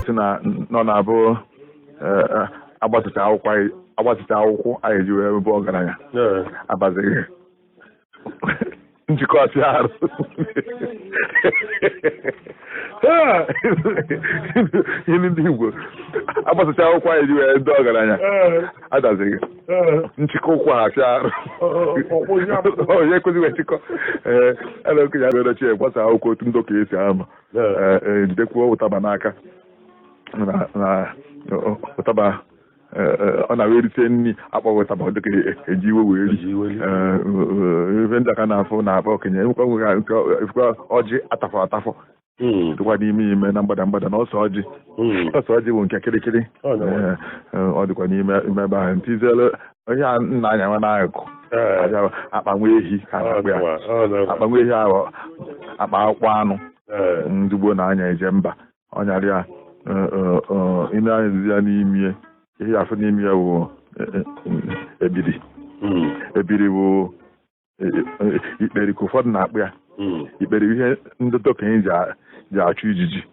Sị na nọ na-abụ agbasịcha akwụkwọ anyị, agbasịcha akwụkwọ anyị ji wee bụ ọgaranya abazighị njikọ asị arụ. Ihe ndị Igbo, agbasịcha akwụkwọ anyị ji wee ndị ọgaranya adazighị nchịkọ ụkwụ ha afịa arụ, onye ekwesịghị wee chịkọ. Ee, ana okenye abịa dochie gbasa akwụkwọ otu ndị okenye si ama jidekwuo ụtaba n'aka na ụtaba ọ na-wee erite nri akpọghị ụtaba dịka eji iwe wee ri. Ife ndị aka na-afụ na-akpa okenye nke ọjị atafọ atafọ dịkwa n'ime ime na mgbada mgbada na ọsọ ọjị. Ọsọ ọjị bụ nke kịrịkịrị, ọ dịkwa n'ime ime ebe ahụ ntizelu onye a nna anya nwa n'akụkụ akpa nwa ehi ka na-akpụ ya, akpa nwa ehi ahụ, akpa akwụkwọ anụ ndị gboo na-anya eje mba. Ọnyarị ya ị na-anya ya n'ime ihe afọ n'ime ya bụ ebiri. Ebiri bụ ikperi ka ụfọdụ na-akpụ ya. Ikperi ihe ndị okenye ji achụ ijiji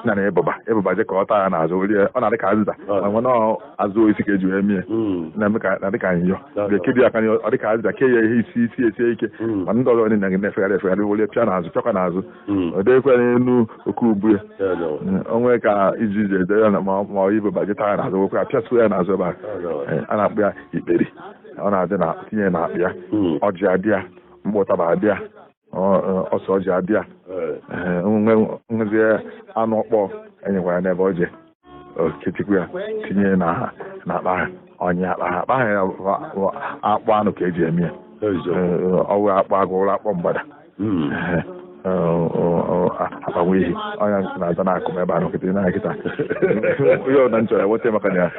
na na ịbụba ịbụba je ka ọ taa ya n'azụ rie. Ọ na-adị ka azịza, mana azụ isi ka eji wee mie na-eme ka na-adị ka anyịnyọ ga-ekebi aka, ọ dị ka azịza kee ya ihe isi isi esie ike. Ma ndị ọzọ niile na-efegharị efegharị welie pịa n'azụ, pịakwa n'azụ, ọ dịghịkwa n'elu oke ubu ya onwe ka ijiji ede ya ma ọ ịbụba je taa ya n'azụ, wekwa ya pịasuo ya n'azụ ebe a. A na-akpụ ya ikperi. Ọ na-adị na tinye na akpị ya, ọjị adị ya, mkpụ ụtaba adị ya, ọsọ ọjị adị ya, nwezie anụ ọkpọ enyekwara ya n'ebe ọjị ketikwu ya tinye na akpa ha ọnya akpa ha akpa ha ya akpụ anụ ka eji eme ya, ọwụ akpụ agụ ụlọ akpọ mgbada akpa nwa ehi ọnya na-aza na-akụ m ebe ahụ nkịtị na nkịta onye ọna nchọrọ enweta maka na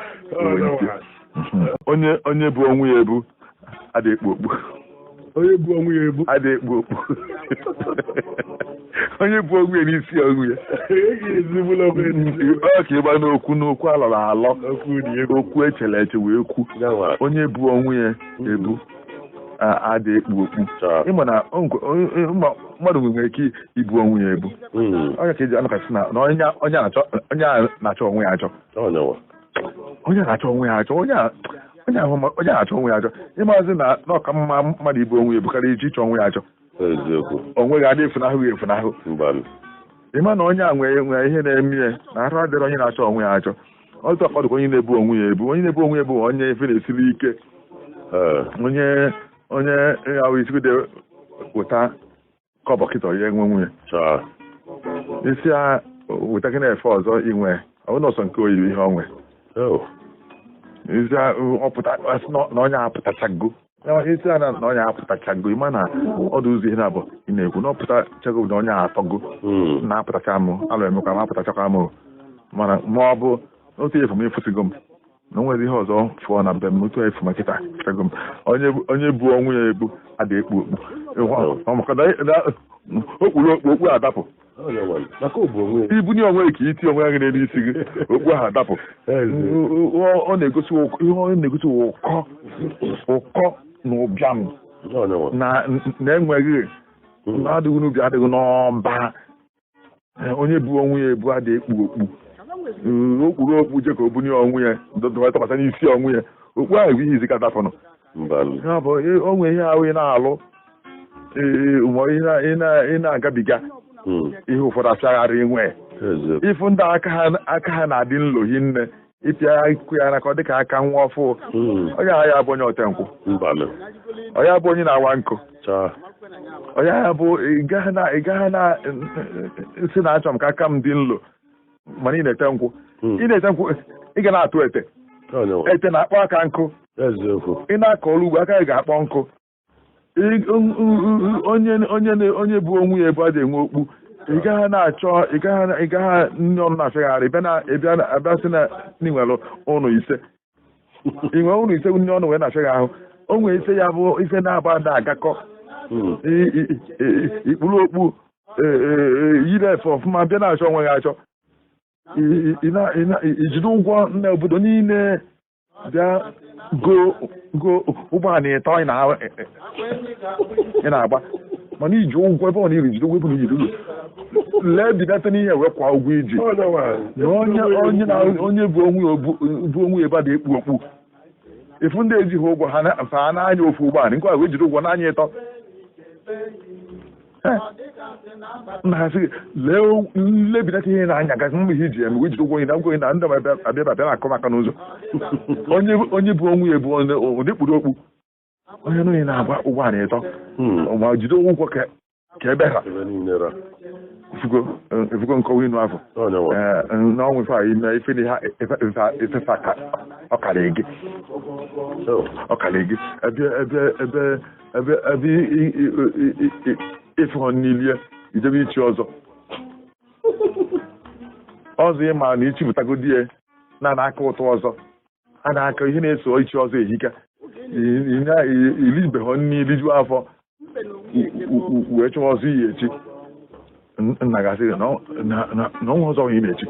onye onye bụ onwe ya ebu adị ekpu okpu. Onye bụ onwe ya ebu adị ekpu okpu. Onye bụ onwe ya n'isi onwe ya ọ ka ịgba n'okwu n'okwu alọrọ alọ, okwu echere eche wee kwu. Onye bụ onwe ya ebu adị ekpu okpu. Ịma na mmadụ nwere ike ibu onwe ya ebu, onye ka eji anọkasị na onye na-achọ onwe ya achọ, onye na-achọ onwe ya achọ, onye na-achọ onwe ya achọ. Ịmazi na ọka mma mmadụ ibu onwe ya ebukarị iji ịchọ onwe ya achọ. Onwe gị adị efunahụ gị efunahụ. Ịma na onye a nwere ihe na-eme ya na arụ adịrị onye na-achọ onwe ya achọ. Ọtụ ọkọdụkwa onye na-ebu onwe ya ebu. Onye na-ebu onwe ya ebu onye efe na-esiri ike, onye onye ahụ isigide weta kọbọ kịta ya enwe nwunye isi a weta gị na-efe ọzọ inwe ọ bụrụ ọsọ nke oyibo ihe onwe isi na onye apụtachago isi a na onye apụtachago. Ịma na ọdụ ụzọ ihe na-abụ ị na-ekwu na ọpụtachago na onye atọgo na-apụtacha m alụ emekwa m apụtachakwa m, mana ma ọ bụ otu efu m efusigo m na onwere ihe ọzọ fụọ na be m otu efu m kịta fụchago m. Onye bụ onwe ya ebu adị ekpu okpu, okpuru okpu okpu adapụ. Ibunye onwe ka iti onwe ya gị n'elu isi gị, okpu ahụ adapụ. Ọ na-egosi ihe ọ na-egosi ụkọ ụkọ na ụbịam na enweghị adịghị n'ubi adịghị n'ọba. Onye bụ onwe ya ebu adị ekpu okpu. Okpuru okpu je ka o bunye onwe ya tọkwasị n'isi onwe ya, okpu ahụ bụ ihe izi ka dapụnụ. Ya bụ onwe ihe ahụ ị na-alụ ị na-agabiga ihe ụfọdụ apịagharị inwe ịfụ ndị aka ha na-adị nlo hinne ịpịa ikwu ya n'aka ọ dịka aka nwa ọfụ. Onye agha ya bụ onye otenkwụ, onye bụ onye na-awa nkụ, onye agha bụ ị gaghị na si na achọ m ka aka m dị nlo, mana ị na-ete nkwụ, ị na-ete nkwụ, ị ga na-atụ ete ete na-akpọ aka nkụ, ị na-akọ ọrụ ugbo aka gị ga-akpọ nkụ. Onye onye bụ onwe ya ebe a dị enwe okpu, ị gaghị na-achọ ị gaghị nne ọnụ na-achọgharị ịbịa abịa sị na ị nwere ụnụ ise, ị nwere ụnụ ise nne ọnụ wee na-achọghị ahụ. O nwere ise ya bụ ife na-aba na-agakọ ikpuru okpu yiri efe ọfụma bịa na-achọ onwe gị achọ, ijide ụgwọ nna obodo niile bịa go ụgbọala ịtọ ị na-agba, mana iji ụgwọ ebe ọ na iri jide ụgwọ ebe na ijide ụgwọ. Lee binata n'ihe wee kwa ụgwọ iji na onye bụ onwe ebe a na-ekpu okpu ifu ndị ejighị ụgwọ ha n'anya ofu ụgbọala nke a wee jiri ụgwọ n'anya ịtọ nna ha sị lee nlebinata ihe na-anya gasị mgbe ihe iji eme wee jiri ụgwọ onye na ụgwọ na ndị abịa abịa na-akọ maka n'ụzọ onye bụ onwe ya bụ onye kpuru okpu onye n'onye na-agba ụgbọala ịtọ ma jide ụgwọ ka ebe ha efugo nkọwa inu afọ n'ọnwa ife anyị mee ife ha ifefe ọkara ege ebe ebe ebe ebe ebe ịfụ n'ilie ijebe ichi ọzọ ọzọ ịma na ichipụtagodi ya na aka ụtọ ọzọ a na-aka ihe na-eso ichi ọzọ ehika ilibeghọ nne ilijuo afọ wee chọọ ọzọ iyi echi nna gasị na ọnwa ọzọ ị na-echi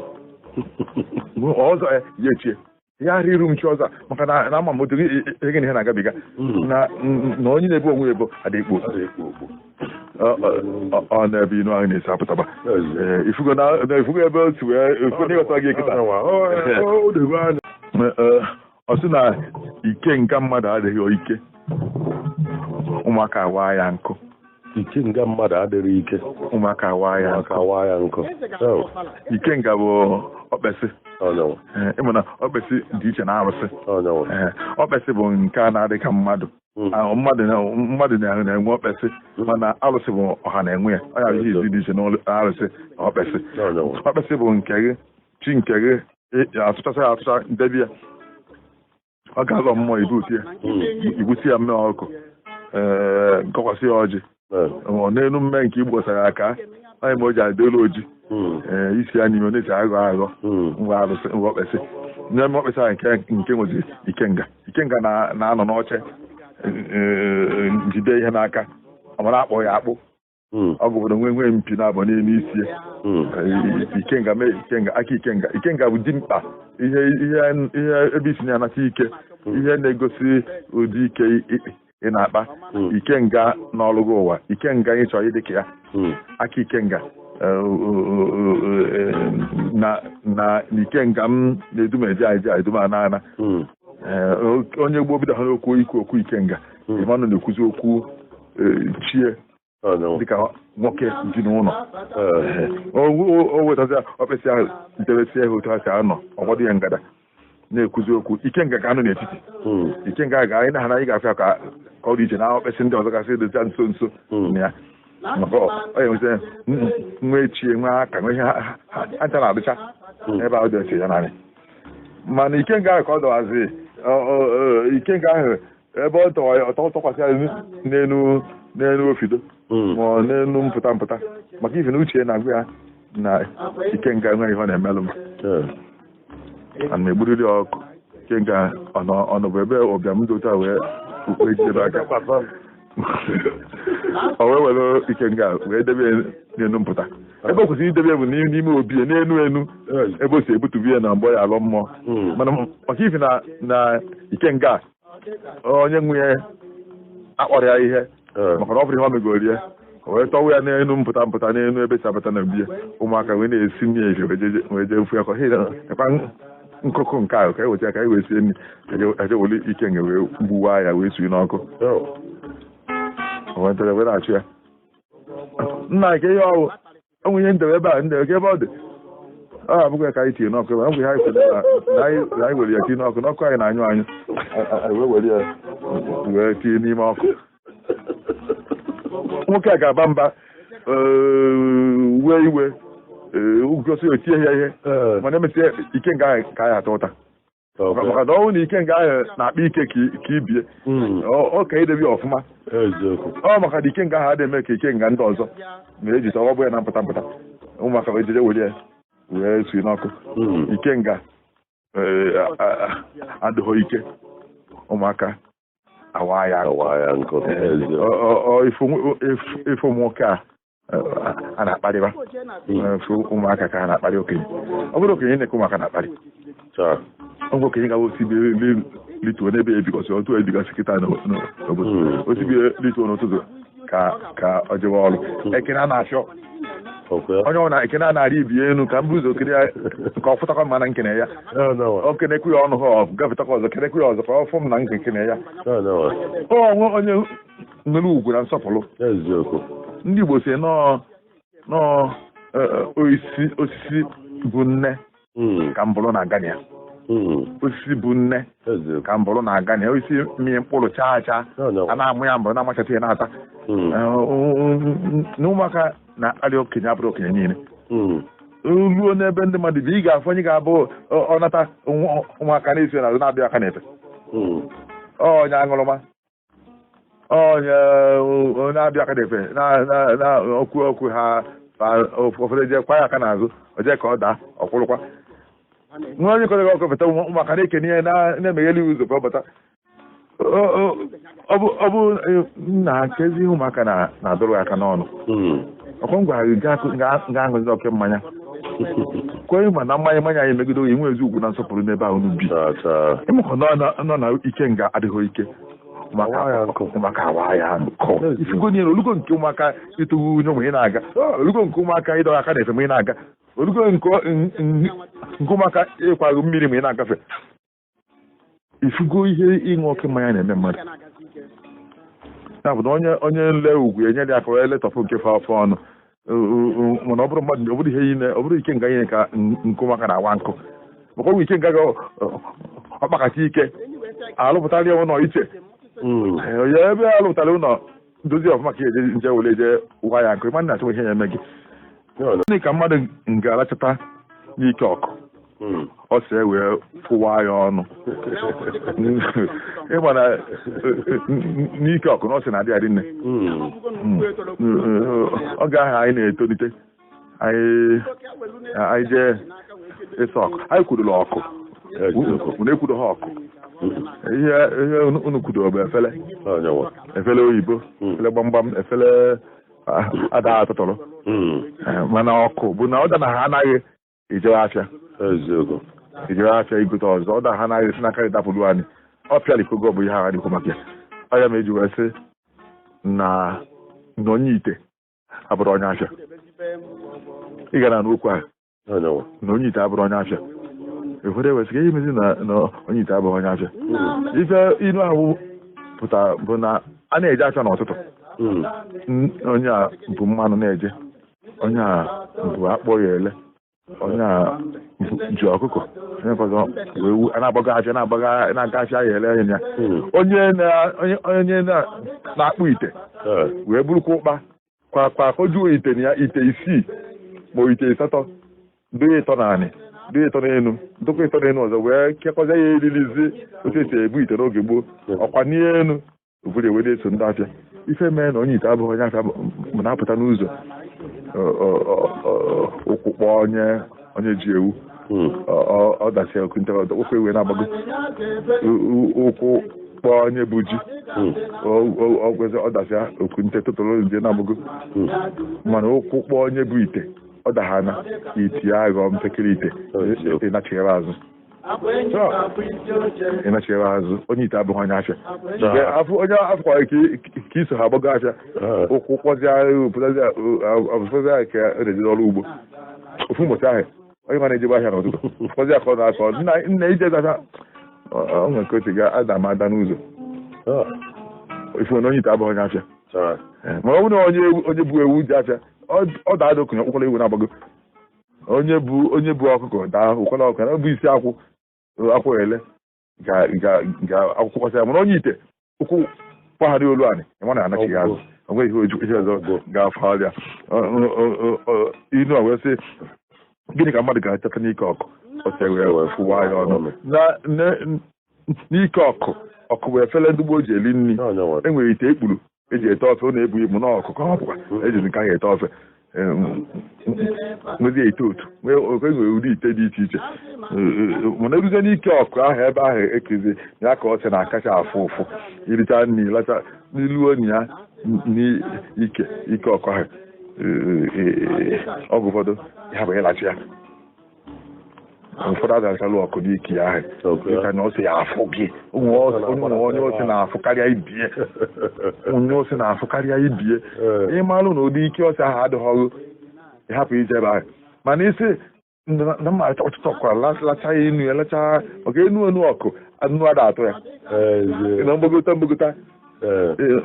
ọzọ ya echie ya rịrụ m chi ọzọ maka na ama m otu ihe na ihe na-agabiga na onye na-ebu onwe ebo adịkpo ọ na-ebe inu ahụ na-esi apụtaba ifugo ebe o si wee ifugo n'ịghọta gị kịta ọ sị na ike nka mmadụ adịghị ike ụmụaka waa ya nkụ ike nga mmadụ adịghị ike ụmụaka waa ya nkụ ike nga bụ okpesi ịmụ na okpesi dị iche na arụsị okpesi bụ nke a na-adị ka mmadụ mmadụ na-enwe okpesi mana arụsị bụ ọha na-enwe ya ọ ya bụ ihe izi dị iche na arụsị na okpesi okpesi bụ nke gị chi nke gị atụchasị ya atụcha ndebi ya ọ ga-alọ mmụọ ibuti ya mmee ọkụ ee nkọkwasị ya ọjị n'elu mme nke igbo sara aka onye ma o ji adị elu oji isi ya n'ime na-esi aghọ aghọ ngwa arụsị ngwa okpesi n'ime okpesi ahụ nke nwezi ikenga ikenga na-anọ n'oche jide ihe n'aka ọ mara akpọ ya akpụ ọ bụgodo nwe nwee mpi na-abụ n'elu isi ya ikenga mee ikenga aka ikenga ikenga bụ dimkpa ihe ihe ebe isi na-anata ike ihe na-egosi ụdị ike ị na-akpa ikenga n'ọlụgụ ụwa ikenga ị chọrọ ịdị ka ya aka ikenga na ikenga m na-edumeje aje eduma n'ana onye gboo bido ha n'okwu ikwu okwu ikenga ịmanụ na-ekwuzi okwu chie dịka nwoke dị n'ụlọ o wetazi okpesi ahụ debesie ha otu ha si anọ ọgbọdụ ya ngada na-ekwuzi okwu ikenga ga-anọ n'etiti ikenga ga anyị na ha na anyị ga-afịa ka ọ dị iche na okpesi ndị ọzọ gasị docha nso nso na ya maka ọ ya nwee chie nwee aka nwee ihe ha ncha na-adịcha ebe ahụ dị oche ya naanị mana ikenga ahụ ka ọ dọwazi ikenga ahụ ebe ọ tọkwasị ya n'elu n'elu ofido ma ọ n'elu mpụta mpụta maka ife na uche na-agụ ya na ikenga nwere ihe ọ na-emelụ m ana m egburiri ọkụ ikenga ọnọbụ ebe ụbịam dị otu a wee ukwe jidere aka o wee were ikenga wee debe n'elu mpụta ebe o kwesịrị idebe bụ n'ime obi ya n'enu enu ebe o si ebutubi ya na mgbọ ya alọ mmụọ mana maka ife na ikenga onye nwe akpọrọ ya ihe maka na ọ bụrụ ihe ọ megoro ya wee tọwa ya n'elu mpụta mpụta n'elu ebe si abata na bie ụmụaka wee na-esi nri efe wee jee fụ ya ka ekwa nkụkụ nke ahụ ka e weta ya ka e wee sie nri eje were ikenga wee gbuwa ya wee suyi n'ọkụ wee tere wee na-achụ ya nna nke ihe ọwụ onwe ihe ndebe ebe a ndebe ka ebe ọ dị ọ abụghị ya ka anyị tinye n'ọkụ ebe ọ anyị na anyị were ya tinye n'ọkụ n'ọkụ anyị na-anyụ anyụ wee were ya wee tinye n'ime ọkụ nwoke a ga-aba mba wee iwe gosi otie ya ihe mana emesịa ikenga ahụ ka anyị atọ ụta maka na ọnwụ na ikenga ahụ na-akpa ike ka ibie ọ ka edebe ya ọfụma ọ maka na ikenga ahụ adịghị eme ka ikenga ndị ọzọ ma eji tọwa bụ ya na mpụta mpụta ụmụaka wee jide were ya wee sui n'ọkụ ikenga adịghị ike ụmụaka awa ya nkụ ife ụmụ nwoke a na-akparịba ụmụaka ka ha na-akparị okenye ọ bụrụ okenye na-ekwe ụmụaka na-akparị ọ okenye ga osi lituo n'ebe ebigasị otu ebigasị kịta n'obodo osi lituo n'ụtụtụ ka ọ jewe ọrụ ekene a na-achọ Onye ọ na ekene a na-arị ibi elu ka m bụ ụzọ kiri ya ka ọ fụtakwa m na nkene ya. O kenekwu ya ọnụ ha ọ gafetakwa ọzọ kenekwu ya ọzọ ka ọ fụ m na nkene ya. Onwe onye nwere ugwu na nsọpụrụ. Ndị Igbo si nọọ osisi bụ nne ka mbụrụ na-aga ya. Osisi bụ nne ka mbụrụ na-aga ya. Osisi mie mkpụrụ chaa chaa a na-amụ ya mbụrụ na-amachata ya na-ata. Na ụmụaka na-akparị okenye abụrụ okenye niile. Ruo n'ebe ndị mmadụ bi ị ga-afụ onye ga-abụ ọnata ụmụaka na-esi n'azụ na-abịa aka n'efe. Onye aṅụrụma, onye na-abịa aka n'efe na okwu okwu ha ụfọdụ jee kwa ya aka n'azụ o jee ka ọ daa ọkwụrụkwa. Nwa onye kọrọ ọkụ bata ụmụaka na-ekene ihe na-emegheli ụzọ ka ọ bata. Ọ bụ nna nke ezi ụmụaka na-adọrọ aka n'ọnụ. Ọkwa m gwara gị gaa aṅụzi oke mmanya. Kwenye ma na mmanya anyị megide inwe ezi ugwu na nsọpụrụ n'ebe ahụ n'ubi. Ịmụkọ nọ na ikenga adịghị ike. Ụmụaka awa ya nkọ. Ifugo niile olugo nke ụmụaka ịtụgbu unye mgbe ị na-aga. Olugo nke ụmụaka ịdọrọ aka na-efe mgbe ị na-aga. Olugo nke ụmụaka ịkwaghị mmiri mgbe ị na-agafe. Ifugo ihe ịṅụ oke mmanya na-eme mmadụ. Ya bụ na onye nle ugwu enyere aka wee letọpụ nke afọ ọnụ. Mana ọ bụrụ mmadụ ọ bụrụ ihe niile ọ bụrụ ikenga ihe ka nke ụmụaka na-awa nkụ. Maka ọ bụ ikenga ga ọkpakacha ike alụpụtara ya ụlọ iche. Ya ebe alụpụtara ụlọ dozie ọfụma ka eje nje were jee ụwa ya nkụ ịma na achọ ihe ya eme gị. Gịnị ka mmadụ ga-alachata n'ike ọkụ ọ si wee fụwa ya ọnụ. Ịma na n'ike ọkụ na ọ sị na-adị adị nne. Oge ahụ anyị na-etolite anyị jee ịsa ọkụ anyị kwudoro ọkụ unu ekwudo ha ọkụ. Ihe unu kwudoro bụ efele efele oyibo, efele gbamgbam, efele ada atụtụrụ. Mana ọkụ bụ na ọ da na ha anaghị ejewe afịa. Ejewe afịa igote ọzọ ọ da ha anaghị si n'aka dapụrụ anyị. Ọ pịalikogo bụ ihe agha dịkwa maka ya. Ọ ya ma eji wee sị na onye ite abụrụ onye afịa. Ị gara n'okwu ahụ na onye ite abụrụ onye afịa. Ụfọdụ ewesịga ihe mezi na onye ite abụghị onye afịa. Ife inu ahụ pụtara bụ na a na-eje afịa n'ụtụtụ. Onye a bụ mmanụ na-eje, onye a bụ akpọ ya ele, onye a ji ọkụkọ, onye ọzọ ewu a na-agbaga afịa na-aga afịa ya ele ya. Onye na-akpụ ite wee burukwa ụkpa kwa kwa kojuo ite na ya ite isii ma ite asatọ doye ịtọ naanị doye ịtọ n'elu dokwa ịtọ n'elu ọzọ wee kekọzie ya eririzi otu esi ebu ite n'oge gboo ọkwa n'elu ụfọdụ ewe na-eso ndị afịa. Ife mee na onye ite abụghị onye afịa ma na-apụta n'ụzọ ụkwụ kpọọ onye ji ewu ọ dasịa oku nta ụkwụ ewe na-agbago ụkwụ kpọọ onye bụ ji ọ dasịa oku nte tụtụrụ nje na-agbago. Mana ụkwụ kpọọ onye bụ ite ọ dahana ite ya aghọọ mpekere ite ịnachighara azụ. Ịnachighara azụ onye ite abụghị onye afịa. Onye afọkwara ka iso ha agbago afịa ụkwụ kpọzia ka na-eje ọrụ ugbo. Ofu ụbọchị ahụ onye ma na-ejebe ahịa n'ụtụtụ kpọzia ka ọ na-akọ nna ije afịa ọ nwere nke otu ga-ada m ada n'ụzọ. Ifu na onye ite abụghị onye afịa. Mana ọ bụrụ na onye bụ ewu ji afịa ọ daa ada okenye ọkpụkwara ewu na-agbago. Onye bụ ọkụkọ daa ụkwara ọkụkọ na ọ bụ isi akwụ ele ga akwụkwọ kwasị ya. Mana onye ite ụkwụ kwagharị olu anyị ịma na anachighị azụ o nweghị ihe ọzọ ga-afọ ọrịa. Inu a wee sị gịnị ka mmadụ ga-achọta n'ike ọkụ ọ sị wee fụwa ya ọnụ. N'ike ọkụ ọkụ bụ efere ndị gboo ji eri nri. Enwere ite ekpuru eji ete ofe ọ na-ebu ibu n'ọkụ ka ọ bụkwa eji nke ahụ ete ofe. Nwezie ite otu enwere ụdị ite dị iche iche. Mana eruzie n'ike ọkụ ahụ ebe ahụ ekezi ya ka ọ sị na-akacha afụ ụfụ iricha nri lacha n'ilu onyi ya n'ike ike ọkụ ahụ ọgụ ụfọdụ ya bụ ịlachi ya. Ụfọdụ adachalụ ọkụ n'ike ya ahụ dịka na ọ sị ya afụ gị onye ose na-afụ karịa ibie onye ose na-afụ karịa ibie. Ịmalụ na ụdị ike ọsọ ahụ adịghị ọrụ Ịhapụ ije ebe ahụ mana isi na mma ọtụtụ ọkụ lacha enu ya lacha maka enu enu ọkụ nnu ada atụ ya na mgbagota mgbagota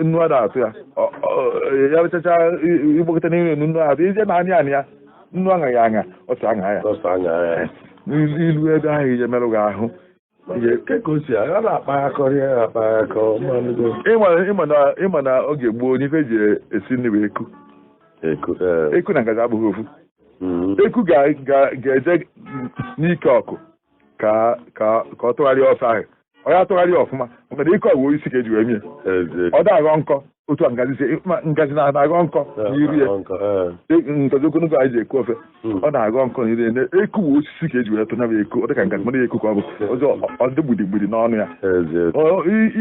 nnu ada atụ ya ya lachacha ịgbagota n'elu enu nnu atụ ije na anị anị ya nnu aṅaghị aṅa ọsọ aṅa ya ilu ebe ahụ ije merụ gị ahụ. Ịma na oge gboo n'ife eji esi nri bụ eku. Eku na ngaji abụghị ofu. Eku ga-eje n'ike ọkụ ka ọ tụgharịa ofe ahụ. Ọ ya atụgharịa ọfụma maka na ike ọgwụ isi ka eji wee mie. Ọ da-aghọ nkọ otu a ngaji si ngaji na-aghọ nkọ n'iru ya. Ngaji ogologo anyị ji eku ofe ọ na-aghọ nkọ n'iru ya. Eku bụ osisi ka eji wee tụnya bụ eku ọ dịka ngaji mana eku ka ọ bụ ọzọ ọ dị gbudigbudi n'ọnụ ya.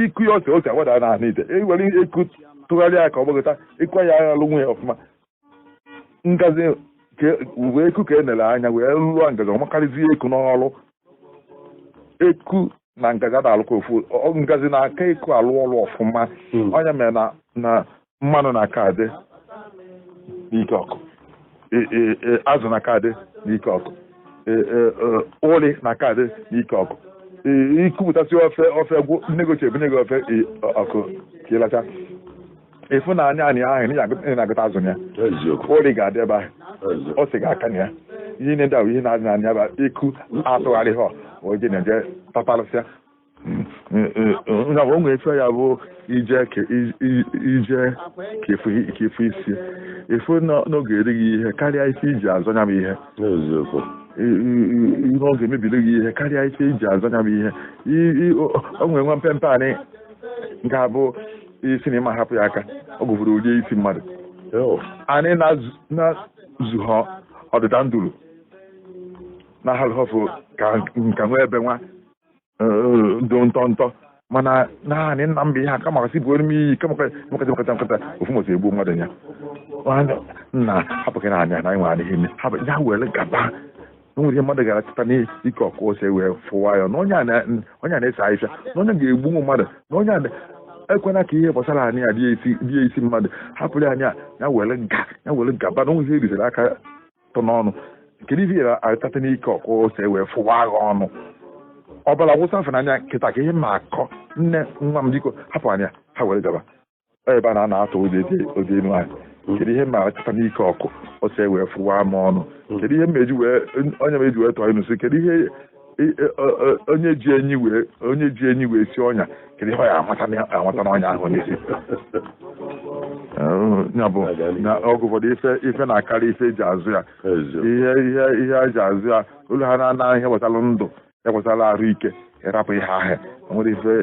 Iku ya ose ose agbada na ahụ ite ewere eku tụgharịa ya ka ọ gbagota ịkwa ya alụ nwunye ọfụma. Ngazi wee eku ka e nere anya wee lụọ ngaji ọ makarịzie eku n'ọrụ. Eku na ngaji na-alụkwa ofu ngaji na-aka eku alụ ọrụ ọfụma. Onye mere na mmanụ na-aka adị n'ike ọkụ, azụ na-aka adị n'ike ọkụ, ụlị na-aka adị n'ike ọkụ. Ikupụtasị ofe ofe gwụ nne gị ochie ebunye gị ofe ọkụ ka ịlacha ịfụ na anya anyị ahụ ị na-agụta azụ ya ụlị ga-adị ebe ahụ ọ sị ga-aka na ya ihe ndị ahụ ihe na-adị n'anya bụ eku atụgharị ha oje na-eje tapalụsịa. O nwere efe ya bụ ije ka efu isi efu n'oge erighị ihe karịa ife iji azọ ya bụ ihe. N'oge mebiri gị ihe karịa ife iji azọ ya bụ ihe. O nwere nwa mpempe anyị ga-abụ isi na ịma hapụ ya aka ọ gụfuru ụdị isi mmadụ. Anyị na-zụghọ ọdịda nduru na halụhọfụ ka nka nwee ebe nwa do ntọ ntọ mana naanị nna mba ihe a kama kasị bụ m iyi kamakata makata makata ofu moto egbuo mmadụ ya nna hapụghị na anya na anyị nwere adịghị ime hapụ ya were gaba. O nwere ihe mmadụ gara chịta n'ike ọkụ ose wee fụwa ya na onye a na-ese ahịhịa na onye ga-egbu mmadụ na onye a ekwena ka ihe gbasara anyị a dị isi mmadụ hapụrụ anyị ya were ga ya were gaba na onwe ihe erizere aka tọ n'ọnụ. Kedu ihe ya atata n'ike ọkụ ose wee fụwa agha ọnụ ọbara gwụsa afọ n'anya kịta ka ihe ma akọ nne nwa m biko hapụ anya ha were gaba ebe a na-atụ ụdị elu ahụ. Kedu ihe ma achọta n'ike ọkụ ose wee fụwa m ọnụ? Kedu ihe onye m eji wee tụọ ịnụsị? Kedu ihe onye ji enyi wee si ọnya? Kedu ihe ọ ya amata n'ọnya ahụ n'isi? Ya bụ na ọgụ ụfọdụ ife na-akarị ife eji azụ ya ihe ihe eji azụ ya ụlọ ha na-ana ihe gbasara ndụ ya gbasara arụ ike ịrapụ ihe ahụ nwere ife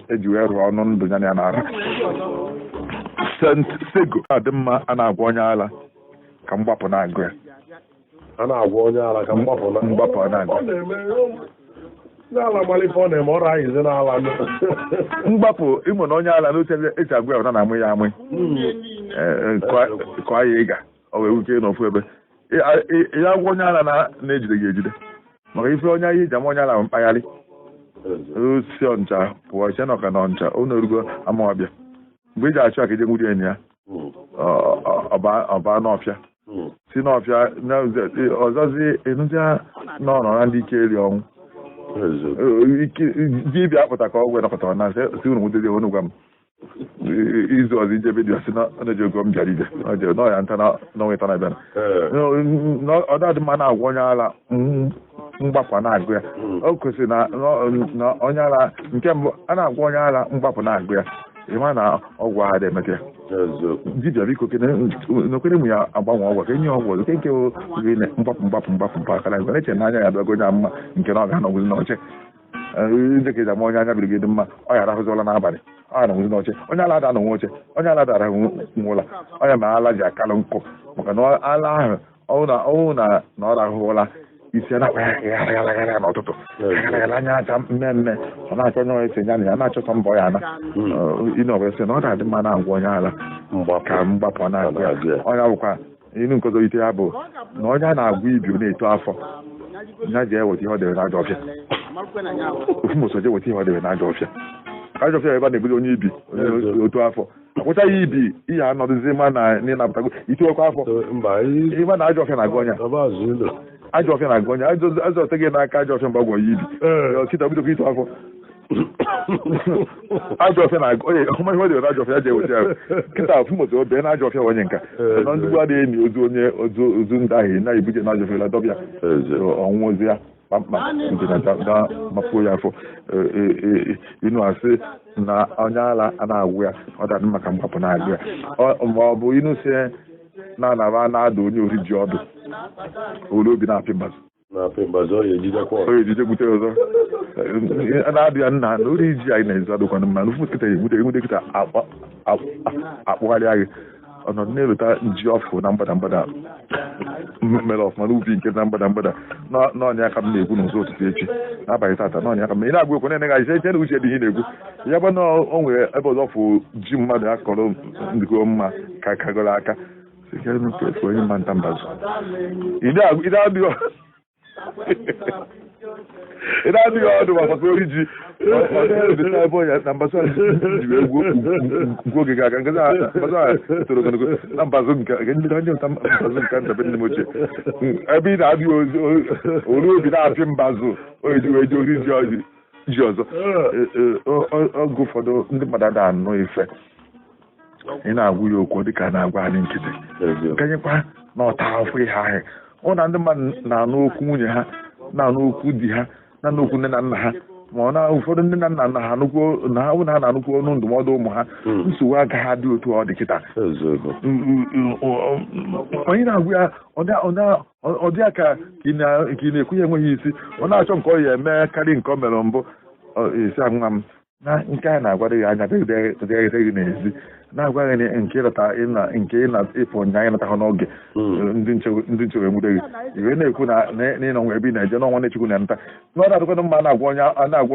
eji wee rụọ ọnụ ndụ ya na ya na-ara. Sego adị mma a na-agwa onye ala ka mgbapụ na-agụ ya. A na-agwa onye ala ka mgbapụ na-agụ mgbapụ ịmụ na onye ala n'oche eji agwa ya na amụ ya amụ kọọ ya ịga ọ wee wuke n'ofu ebe ya agwa onye ala na-ejide gị ejide maka ife onye ahịa eji ama onye ala bụ mkpagharị osi ọncha pụọ iche na ọka na ọncha ọ na-erugo ama ọbịa mgbe ị ji achụ aka ije nwuri enyi ya ọba n'ọfịa si n'ọfịa ọzọzi enụzia n'ọnọ na ndị ike eri ọnwụ dibịa apụta ka ọgwụ nọkọtara na si unu nwudezi onu gwa m izu ọzọ ijebe dị ọsị na ogo m bịara ije n'ọya nta n'ọnwa ịta na-abịa ọ dadị mma na-agwa onye ala mgbapụ na-agụ ya. O kwesịrị na onye ala nke mbụ a na-agwa onye ala mgbapụ na-agụ ya ịma na ọgwụ ahụ dị-emeta ya. Dibịa biko n'okwere m ya agbanwe ọgwụ ka enye ọgwụ ọzọ nke nke mgbapụ mgbapụ mgbapụ mgbapụ akara na eche na anya ya abịago onye mma nke na ọ ga-anọgwụzi n'oche ndị ka eji ama onye anya birigide mma ọ ya arahụzịọla n'abalị ọ ya nọgwụzi n'oche onye ala ada nọnwe oche onye ala dara nwụla onye ma ala ji akalụ nkụ maka na ala ahụ ọnwụ na ọ rahụla isi na-akpa ya gara gara n'ụtụtụ gara anya acha mmemme ọ na-achọ onye ese ya na ya na-achọta mbọ ya ana ịnọ ọbụla sị na ọ na-adị mma na-agwa onye ala ka mgbapụ na-agụ ya. Onye bụkwa inu nkozo ite ya bụ na onye a na-agwa ibi na-eto afọ ya ji eweta ihe ọ debe n'ajọ ọfịa ofu moso je weta ihe ọ debe n'ajọ ọfịa Ajọ ọfịa ebe a na-ebudo onye ibi otu afọ akwụcha ya ibi ihe anọdụzi ma na ịnapụtago itiwekwa afọ ịma na ajọ ọfịa na-agụ ọnya ajọ ọfịa na-agụ ọnya ajọ ọfịa gị n'aka ajọ ọfịa mgbe agwọ ya ibi kịta bidokwa ito afọ ajọ ọfịa na-agụ onye ọma ihe ọ dị ajọ ọfịa ji eweta ya kịta afụ moto bee na ajọ ọfịa onye nka na ndị gboo adịghị emi ozu onye ozu ndị ahụ na-ebuje na ajọ ọfịa dọbịa ọnwụ ozu ya kpamkpam nke na mapuo ya afọ inu asị na onye ala a na-agwụ ya ọ dị maka mgbapụ na-agụ ya ma ọ bụ inu si na-anaba na-ada onye ori ji ọdụ olu obi na-apị mbazụ onye ejide gbute ọzọ na-adụ ya nna na ori ji anyị na-ezu adụkwana mma na nkịta egbute egbute nkịta akpụgharịa gị ọnọdụ na-eweta ji ọfụ na mgbada mgbada mere ọfụma n'ubi nke na mgbada mgbada n'ọnya aka m na-ekwu n'ụzọ ụtụtụ echi n'abalị tata n'ọnya aka m ị na-agwa ekwu na-enye gị eche na uche dị ihe na-ekwu ya bụ na o nwere ebe ọzọ fụ ji mmadụ akọrọ ndịgo mma ka kagoro aka onye mma nta mbazụ ị na-adịghị ọdụ ma gbasa ori ji na mbazụ ji wee gwuo oge ga-aga nkezi a toro ogologo na mbazụ nke ndị onye ụta mbazụ nke ntabe nne m ochie ebe ị na-adịghị olu obi na-apị mbazụ onye ji wee ji ori ji ọzọ oge ụfọdụ ndị mmadụ ada anụ ife ị na-agwụ ya okwu dịka a na-agwa anyị nkịtị nkanyekwa na ọta afọ ihe ahụ ọ na ndị mmadụ na-anụ okwu nwunye ha na-anụ okwu di ha na-anụ okwu nne na nna ha ma ọ na ụfọdụ nne na nna na ha na ha na ha na-anụkwu ọnụ ndụmọdụ ụmụ ha nsogbu agaghị adị otu ọ dị kịta onye na-agwụ ya ọ dị ya ka ị na-ekwu ya enweghị isi ọ na-achọ nke ọ ya eme karị nke ọ mere mbụ esi nwa m na nke a na-agwa gị anya dịghị n'ezi na-agwa gị nke nke ịpụ nya anyị nata ha n'oge ndị nche wee nwude gị iwe na-ekwu na ịnọ nwe ebe ị na-eje n'ọnwa na-echukwu na nta na ọ na-adịkwana mma na-agwa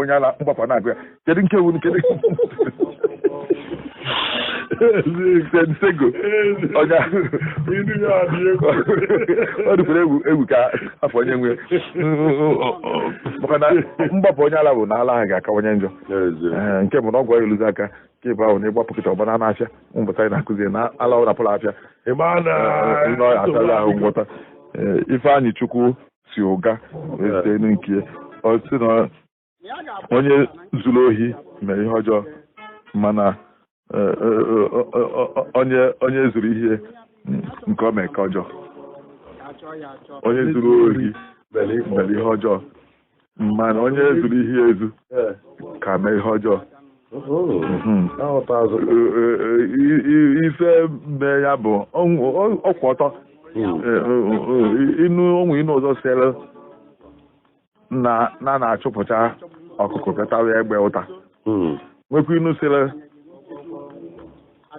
onye ala mgbapụ na-agụ ya kedu nke wu kedu sego ọ dịkwara egwu ka afọ onye nwe maka na mgbapụ onye ala bụ na ala ahụ ga-akawanye njọ nke bụ na ọgwụ eluzi aka nke ịbụ ahụ na ịgbapụ kịta ọgbana na-afịa mbụta anyị na-akụzi na ala ụra pụrụ afịa ahụ ngwọta Ifeanyị Chukwu si ụga wee site nke ọ sị na onye zuru ohi mere ihe ọjọọ mana onye zuru ihe nke o mere ka ọjọọ onye zuru ohi mere ihe ọjọọ mana onye zuru ihe ezu ka mee ihe ọjọọ ife mee ya bụ ọkwụ ọtọ inu onwe inu ọzọ sere na na-achụpụcha ọkụkọ pịatawa egbe ụta nwekwa inu sere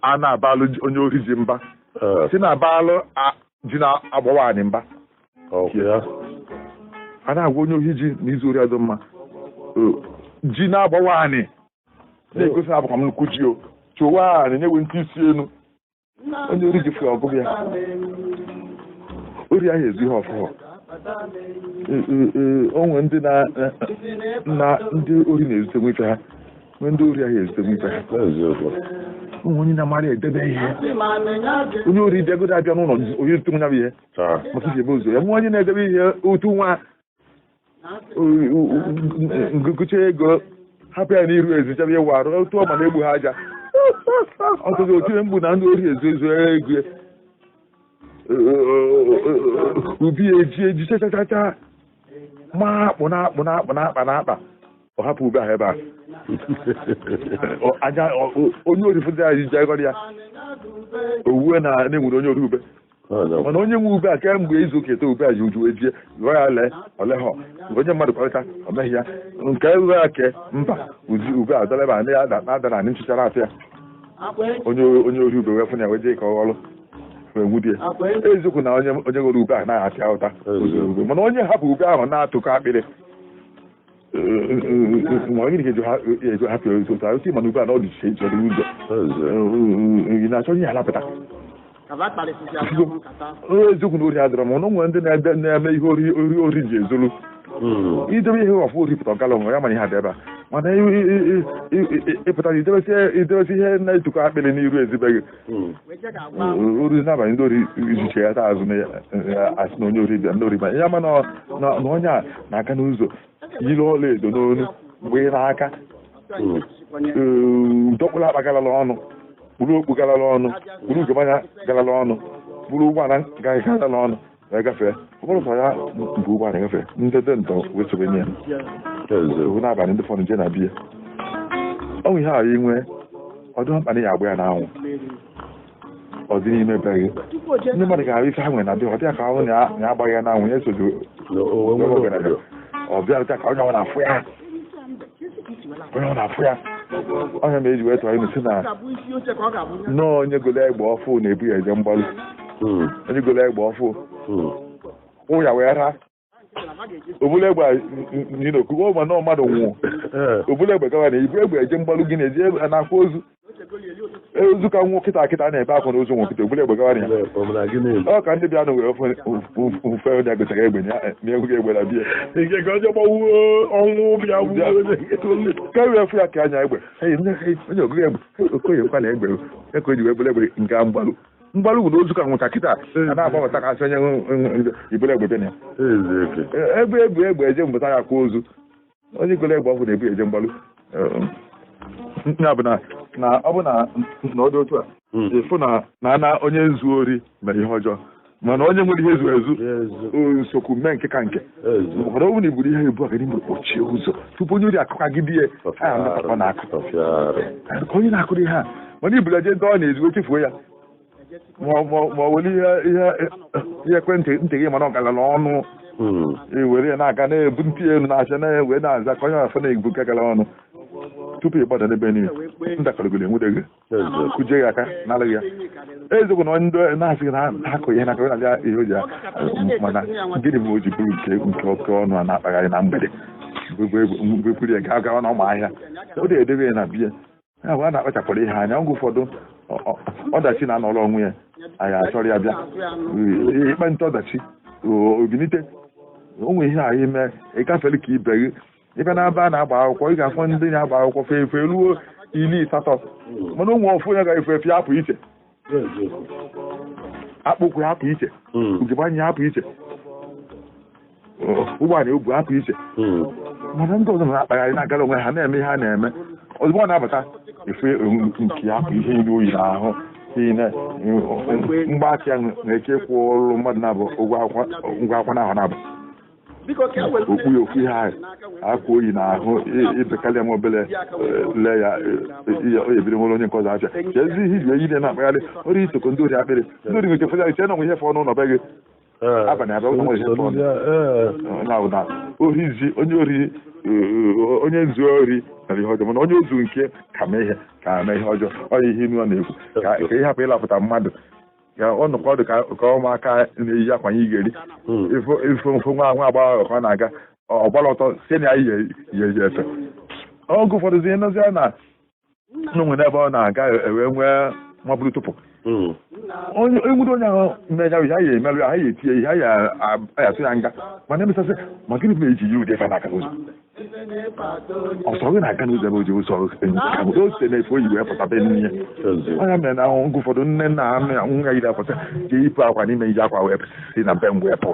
a na-abalụ onye ori ji mba si na-abalụ ji na-agbawa anyị mba a na-agwa onye ohi ji na izu ori adị mma ji na-agbawa anyị na-egosi na abụkwa m nnukwu ji o chụwa anyị na-enwe ntị isi elu onye ori ji fụrụ ọgụgụ ya ori ahụ ezu ihe ọfụfụ onwe ndị na ndị ori na-ezute nwe ife ha nwee ndị ori ahụ ezute nwe ife ha ụmụ onye na-amara edebe ihe onye ori bịagodo abịa n'ụlọ onye zute nwa ihe maka iji ebe ụzọ ya nwe onye na-edebe ihe otu nwa ngụgụcha ego hapụ ya n'iru ezi chebe ịwụ arụ otu ọma na-egbu ha aja ọtụtụ otinye mgbu na ndị ori ezu ezu ego ubi eji eji chachachacha ma akpụ na akpụ na akpụ na akpa na akpa ọ hapụ ube ahụ ebe a aja onye ori fụzi ya ji agọrọ ya owuwe na na-enwere onye ori ube mana onye nwe ube a kemgbe izu ụka eto ube a ji uju ejie gụọ ya lee oleghọ onye mmadụ kparịta ọ meghị ya nke ughe ya ke mba uzi ube a dọla ebe a na-ada na nchichara atụ ya onye ori ube wee fụ ya wee jee ka ọ ghọrọ wee nwudie eziokwu na onye ghọrọ ube a naghị atị ụta ube mana onye hapụ ube ahụ na-atụkọ akpịrị ma onye ga-eju hapụ otu otu mana ube a na ọ dị iche iche dị ụzọ ị na-achọ onye alapụta eziokwu na ori adịrọ m na nwere ndị na-eme ihe ori ori ji ezolu idebe ihe ọfụ ori pụta ọgala onwe ya mana ihe adị ebe a Mana ịpụtara idebesi ihe na-etukọ akpịrị n'iru ezibe gị. Oru n'abalị ndị ori izuche ya taa azụ asị na onye ori bịa, ndị ori bịa ya. Ma na onye a na-aga n'ụzọ yiri ọla edo n'onu mgbe ị n'aka dọkpụrụ akpa galala ọnụ, kpụrụ okpu galala ọnụ, kpụrụ ugegbe galala ọnụ, kpụrụ ụgbọala galala ọnụ wee gafee. Ọ bụrụ sọ ya bụ ụgbọala gafee, ndị dị ntọ wee sobe nye ya ewu n'abalị, ndị fọdụ je na biya. Ọ bụ ihe a inwe ọ dịghị mkpa na ya agba ya n'anwụ, ọ dị n'ime be gị. Ndị mmadụ ga-ahụ ife ha nwere na be, ọ dịghị ka ahụ na ya agbaghị ya n'anwụ ya esozi ọ bịa ka onye ọ na-afụ ya, onye ọ na-afụ ya. Onye ma eji wee tụọ inu si na nnọọ onye golo egbe ọfụ na-ebu ya eje mgbalụ, onye golo egbe ọfụ ụya ya wee raa obula egbe n'okugo ma nọọ mmadụ nwụọ, obula egbe gawa na ibu egbe eje mgbalụ gị na-eje na-akwa ozu ozu ka nwụọ kịta kịta na-ebe akwa na ozu nwụ kịta, obula egbe gawa na ya. Ọ ka ndị bịa na were ofe onye agụchara egbe na enweghị egbe na bịa ka wee fụ ya ka anya egbe onye ogụgụ egbe okoye nkwa na egbe ya ka o ji wee bụla egbe nga mgbalụ mgbalụ bụ na ozu ka nwụcha kịta a na-agbabata kasị onye ibụla egbe bịa na ya egbe egbe egbe eje mbụta ya kwa ozu. Onye golo egbe ọfụ na-ebu eje mgbalụ ya bụ na ọ bụ na ọ dị otu a ịfụ na na onye nzu ori mere ihe ọjọọ, mana onye nwere ihe ezu ezu nsogbu mee nke ka nke ụfọdụ ọ bụrụ na iburu ihe ebu agadi mgbe kpochie ụzọ tupu onye ori akụkagide ya ha na-akụ ka onye na-akụrụ ihe a. Mana iburu eje dọọ na ezigbo chefuo ya ma ọ were ihe ekwentị ntị gị mana ọ galala ọnụ were ya na-aga na-ebu ntị elu na-acha na-ewe na-aza ka onye afọ na-ebu nke gara ọnụ tupu ị gbada n'ebe niile ndakọrọgoro enwude gị kụjie gị aka n'alụghị ya. Eziokwu na ndị na-asị na akụ ihe n'aka na-abịa ihe o ji mana gịnị bụ o ji bụrụ nke oke ọnụ a na-akpagharị na mgbede mgbe ya gaa gawa na ụmụ ahịa ọ dị-edebe ya na biya ya bụ a na-akpachapụrụ ihe anya. Oge ụfọdụ ọdachi na-anọrọ onwe ya anyị achọrọ ya bịa ịkpa nta ọdachi obilite onwe ihe ahụ ime ịgafere ka ibe gị ịbịa n'aba a na-agba akwụkwọ ị ga-afụ ndị na-agba akwụkwọ fe efe ruo 80, mana ụmụ ofu onye ga-efe efe apụ iche, akpụkwụ ya apụ iche, ugegbe anya ya apụ iche, ụgbọala ebu apụ iche. Mana ndị ọzọ na-akpagharị na-agara onwe ha na-eme ihe ha na-eme. Ozugbo ọ na-abata efe nke ya apụ ihe ilu oyi n'ahụ niile mgbaaka ya na-eke kwụ ọrụ mmadụ na-abụ ụgwọ akwụkwọ n'ahụ na-abụ okpu ya okwu ihe ahụ akwa oyi n'ahụ ibekarịa m obere lee ya o ebiri nwere onye nke ọzọ afịa ezi ihe iji eyi na-akpagharị ọrụ isoko ndị ori akpịrị ndị ori nwere fọdụ iche na onwe ihe fọ n'ụlọ be gị abalị abịa ụlọ nwere ihe fọ na orizi onye ori onye nzu ori mere ihe ọjọọ, mana onye ozu nke ka mee ihe ka mee ihe ọjọọ. Ọ ihe inu ọ na-ekwu ka ị hapụ ịlapụta mmadụ ka ọ nọkwa ọdụ ka ụmụaka na-eyi akwa ya ị ga-eri ife mfe nwa nwa agbọghọ ka ọ na-aga ọ gbara ọtọ si na ya yi efe. Oge ụfọdụ zie nọzie na nwere ebe ọ na-aga ewee nwee mabụrụ tupu onye enwude onye ahụ mmenya ihe ya emerụ ya ha ya etinye ihe ya atụ ya nga. Mana emesasị ma gịnị bụ eji yi ụdị efe na-aga n'ụzọ ọsọ gị na-aga n'ụzọ ebe o ji ụzọ o site na efe oyi wee pụta be nne ya. Onye mere na oge ụfọdụ nne nna ha nwa yiri apụta jee yipụ akwa n'ime iji akwa wee si na be m wee pụ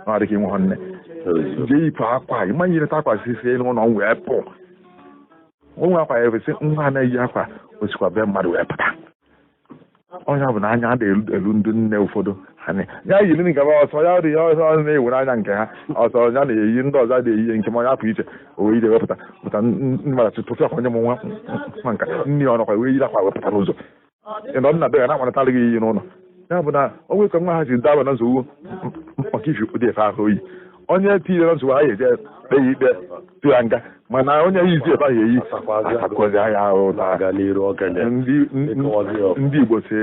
na ọ dịghị nwe nne jee yipụ akwa ịma nyereta akwa si si n'ụlọ m wee pụ onwe akwa ya efesi nwa anaghị akwa osikwa be mmadụ wee pụta. Onye bụ na anya ada elu ndị nne ụfọdụ ya yiri nke ọsọ ya dị ya ọsọ na-ewere anya nke ha ọsọ ya na-eyi ndị ọzọ na-eyi nke ma onye apụ iche o wee yiri wepụta pụta ndị mmadụ tụfịa akwa onye m nwa nwa nka nne ya ọnọkwa wee yiri akwa wepụta n'ụzọ ịnọ nna be ya na-akpanatara gị iyi n'ụlọ ya bụ na o nwere ka nwa ha si daba na nsogbu maka ifi ụdị efe ahụ oyi onye tinyere na nsogbu ha ga-eje kpee ya ikpe tụ ya nga, mana onye yizi ebe ahụ eyi asakwazi ya ahụ. Ndị Igbo si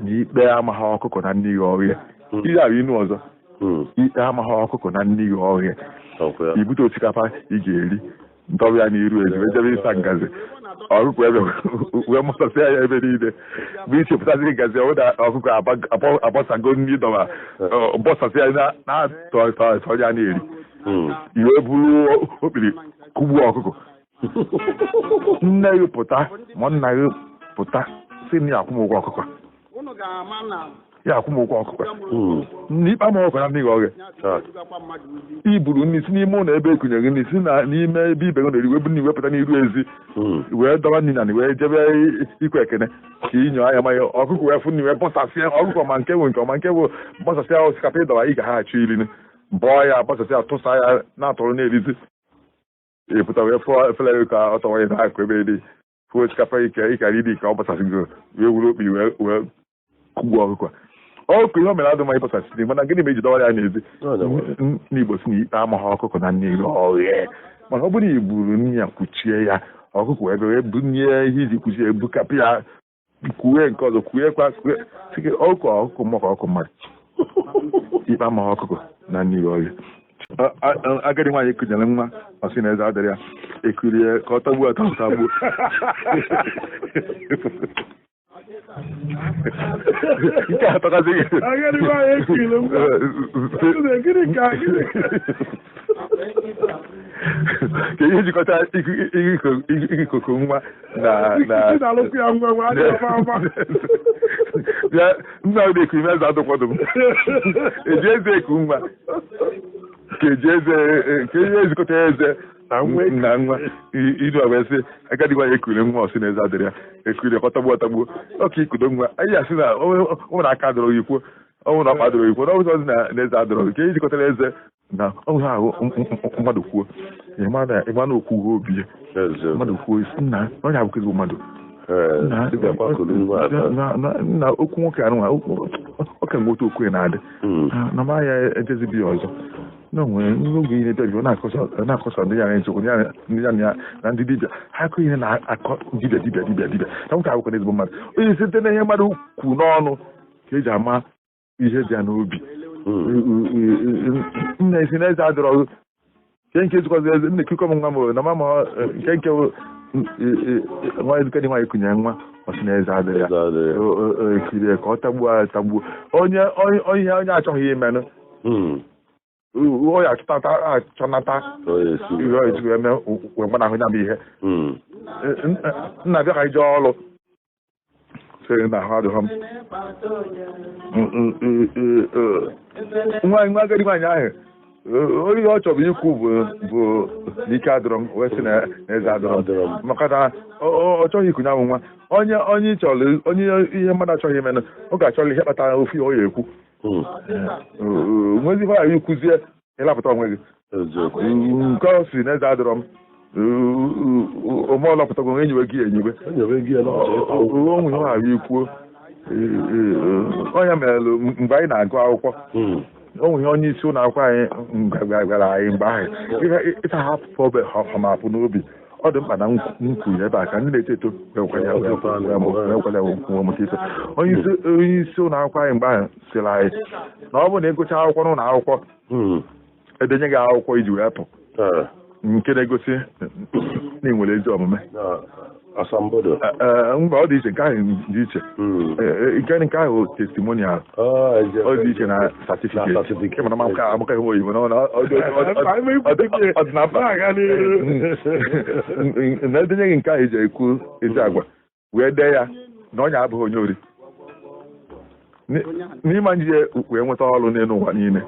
na ikpe amaghị ọkụkọ na nne ya ọhịa ihe ahụ inu ọzọ ikpe amaghị ọkụkọ na nne ya ọhịa ibute osikapa ị ga-eri ntọbịa n'iru ezi ejebe ịsa ngazi ọkụkọ ebe wee mụtasịa ya ebe niile bụ ichepụtasị ngazi ọwụda ọkụkọ abọsago nri dọba bọsasịa ya na-atọ ya na-eri iwe buru okpiri kụgbuo ọkụkọ Nne gị pụta ma nna gị pụta si na ya akwụ m ụgwọ ọkụkọ. Ya akwụ m ụgwọ ọkụkọ. N'ikpe ama ọkụkọ na mmiri oghe. Iburu nri si n'ime ụlọ ebe ekunyere gị nri si na n'ime ebe ibe gị na-eri wee wepụta n'iru ezi wee dọba nri na wee jebe ikwe ekene ka inyo anya manya ọkụkọ wee fụ nri wee bọsasịa ọkụkọ ma nke bụ nke ọma nke bụ bọsasịa osikapa ịdọba ị ga ha achọ iri bọọ ya bọsasịa tụsa ya na-atụrụ na-erizi ịpụta wee fụọ efere ka ọ tọwa ya n'akụ ebe dị fụọ osikapa ike ịkara iri ka ọ bọsasịgo wee wuru okpi wee kụgbuo ọkụkọ. Ọkụ ihe o mere adịghị ịbọsasị mana gịnị ma eji dọwara ya n'ezi n'Igbo si na ikpe amaghị ọkụkọ na nne oghe mana ọ bụrụ na i buru nri ya kwuchie ya ọkụkọ wee bịa bunye ihe iji kwuchie ebukapụ ya kwuwe nke ọzọ kwuekwa ọkụ ọkụkọ mmụọ ka ọkụ mmadụ ikpe amaghị ọkụkọ na nne oghe. Agadi nwaanyị kụnyere nwa ọ sị na eze adịrị ya ekurie ka ọ tagbuo atọ tagbuo. Nke a tọkazi gị. Agadi nwaanyị ekiri nwa. Gịnị ka gịnị? Ka ihe jikọta ikikoko nwa na na-alụkwu ya nwa nwa adịghị ama ama. Bịa nna m na-eku ime eze adụkwọdụ m. Eji eze eku nwa. Ka eji eze ka ihe ezikọta eze na nwa ilu wee sị agadi nwaanyị ekure nwa ọsị na eze adịrị ya ekuri ka ọ tagbuo atagbuo ọka ikudo nwa anyị asị na ọ nwere aka adọrọ gị kwuo ọ nwere ọkpa adọrọ gị kwuo na ọ bụrụ na eze adọrọ gị ka e jikọtara eze na ọ nwere ahụ mmadụ kwuo ịma na okwu obi ya mmadụ kwuo isi nna onye abụkwa ezigbo mmadụ nna okwu nwoke anụnwa ọ ka mgbe otu okwu ya na-adị na ma ya ejezibi ya ọzọ na nwere n'oge ihe dibịa na-akọsa ndị ya na-nsogbu ndị ya na ndị dibịa ha akụ ihe na-akọ dibịa dibịa dibịa dibịa na nwoke abụkwa ezigbo mmadụ onye site na ihe mmadụ kwu n'ọnụ ka eji ama ihe dị ya n'obi. Nna esi na eze adịrọ nke nke ezikwazi eze nna ekikọ m nwa m na mama nke nke nwa ezikọ dị nwaanyị kụnyere nwa ọ sị na eze adịrị ya ekirie ka ọ tagbuo atagbuo onye ihe onye achọghị imenụ ọ ya achọnata ihe esi eme wee gbanahụ ya bụ ihe. Nna bịa ka ije ọrụ sị na ahụ adịghị m nwa agadi nwaanyị ahụ onye ọ chọrọ ikwu bụ n'ike adọrọ m wee sị na eze adọrọ m maka na ọ chọghị ikunye ahụ nwa onye onye chọrọ onye ihe mmadụ achọghị imenụ ọ ga-achọrọ ihe kpatara ofu ọ ya ekwu nwezi ihe ahụ ikwuzie ịlapụta onwe gị nke ọ si na eze adọrọ m ome ọlọpụtago onwe enyiwe gị enyiwe onwe ihe ahụ ikwuo onye mere mgbe anyị na-agụ akwụkwọ o nwere onye isi ụlọ akwụkwọ anyị gwara anyị mgbe ahụ ịta hapụ hamapụ n'obi ọ dị mkpa na nkwu ebe a ka ndị na-eto eto wee mụta ife. Onye isi ụlọ akwụkwọ anyị mgbe ahụ sịrị anyị na ọ bụrụ na ịgụcha akwụkwọ n'ụlọ akwụkwọ edenye gị akwụkwọ iji wee pụ nke na-egosi na ị nwere ezi omume asambodo mgbe ọ dị iche nke ahụ dị iche nke ahụ testimonial ọ dị iche na certificate mana maka amaka ihe oyibo na ọ dị na mkpa na edenye gị nke ahụ eji ekwu ezi agwa wee dee ya na onye abụghị onye ori n'ịma njije wee nweta ọrụ n'elu ụwa niile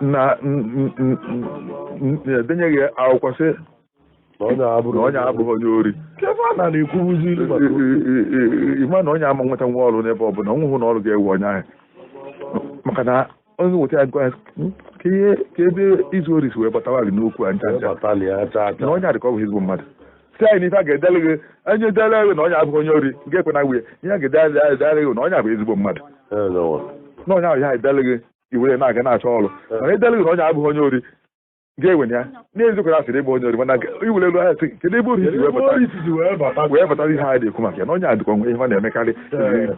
na edenye gị akwụkwọ sị na onye abụghị onye ori ịma na onye ama nweta nwa ọrụ n'ebe ọ bụla onwe hụ na ọrụ ga-ewe onye ahụ maka na onye nweta ya gwa ka ebe izu ori si wee batawa gị n'okwu a ncha ncha na onye adịka ọ bụ ezigbo mmadụ si anyị n'ife a ga-edele gị onye edele gị na onye abụghị onye ori ga-ekwe na nwunye ihe a ga-edele gị na onye abụ ezigbo mmadụ na onye ahụ ya edele gị iwere na-aga na-achọ ọrụ mana edele gị na onye abụghị onye ori ga-ewe ya n'eziokwu na asịrị ịbụ onye ori mana iwere elu ahịa sị kedu ebe ori si wee bata ihe a na-ekwu maka ya na onye adịkwa nwe ihe ọ na-emekarị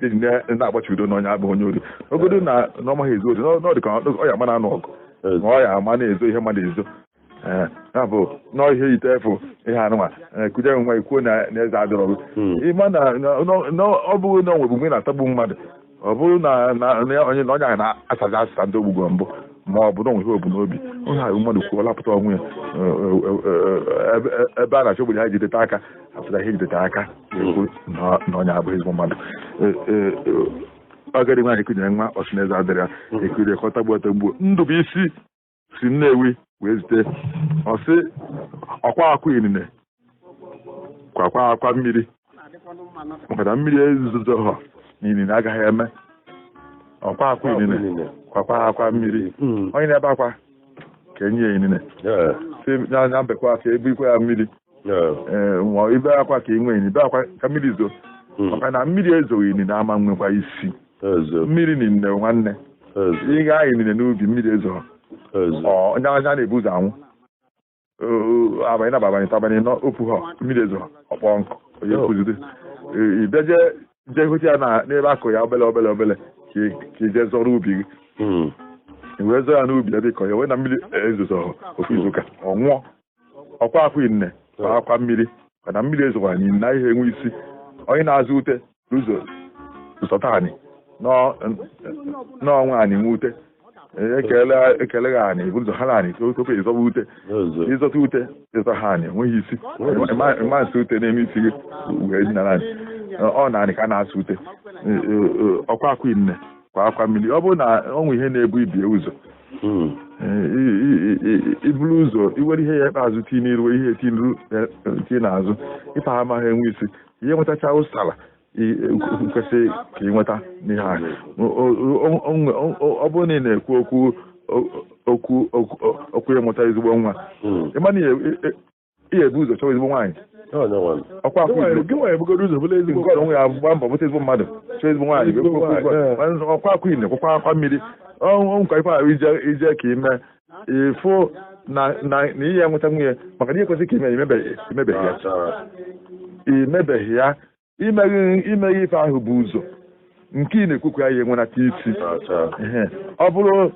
eji na-agbachi udo na onye abụghị onye ori ogodo na ọ maghị ezu ori na ọ dịka ọ ya ama na-anụ ọgụ ma ọ ya ama na-ezo ihe mmadụ ezo ya bụ n'ihe ite efu ihe anụnwa kụje nwa ikwuo na eze adịrọ gị ịma na ọ bụghị na ọ nwebụ mgbe ị na-atagbu mmadụ ọ bụrụ na onye onye ahụ na-asazi asịsa ndị ogbugbo mbụ Ma ọ bụ na onwe ihe obu n'obi onye ahụ mmadụ kwuo lapụta onwe ya ebe a na-achọ obodo ha jideta aka apụta ihe jideta aka ekwu na onye abụghị ezigbo mmadụ. Agadi nwaanyị kụnyere nwa ọsịneze adịrị ya ekiri ka ọ tagbuo atagbuo. Ndụbụisi si Nnewi wee zute ọsị ọkwa akwa inine kwakwa akwa mmiri maka na mmiri ezuzo ha na inine agaghị eme. Ọkwa akwa inine kwakwa akwa mmiri onye na-ebe akwa ka enye ya inine si na mbekwa ka ebukwa ya mmiri ma ibe akwa ka enwe inine ibe akwa ka mmiri zoo maka na mmiri ezoghị inine ama nwekwa isi. Mmiri na inine nwanne ị gaa inine n'ubi mmiri ezoghị onye anya na-ebu ụzọ anwụ abanye na abanye tabanye n'opu ha mmiri ezoghị ọkpọ nkụ onye kụziri ịbịa jee gote ya n'ebe akụ ya obele obele obele ka ije zọrọ ubi gị wee zọọ ya n'ubi ebe ịkọ ya wee na mmiri ezozo ofu izuụka ọ nwụọ. Ọkwa akwa inine kwa akwa mmiri mana mmiri ezoghị anyị na ihe enwe isi. Onye na-azụ ute n'ụzọ zọta anyị n'ọnwa anyị nwe ute ekele gị anyị bụ ụzọ ha na anyị tupu ịzọba ute ịzọta ute ịzọ ha anyị enweghị isi ịma nsị ute na-eme isi gị wee dinara anyị ọ na anyị ka a na-asụ ute. Ọkwa akwa inine kwa akwa mmiri ọ bụrụ na ọ nwe ihe na-ebu ibie ụzọ iburu ụzọ iwere ihe ya ikpeazụ tii n'iru ihe tii n'azụ ife ha amaghị enwe isi ihe nwetacha ụsala kwesịrị ka ị nweta n'ihe ahụ. Ọ bụrụ na ị na-ekwu okwu okwu okwu ịmụta ezigbo nwa ịma na ị ebu ụzọ chọwa ezigbo nwaanyị ọkwa akwa onwe ya gba mbọ bụta ezigbo mmadụ chọọ ezigbo nwaanyị ọkwa akwa ine kwakwa akwa mmiri nkwa ife ahụ ije ka ime ịfụ na ihe enweta nwunye maka na ihe kwesịrị ka ime imebeghị ya imebeghị ya imeghị ife ahụ bụ ụzọ nke ị na-ekwukwu ya enwenata isi. Ọ bụrụ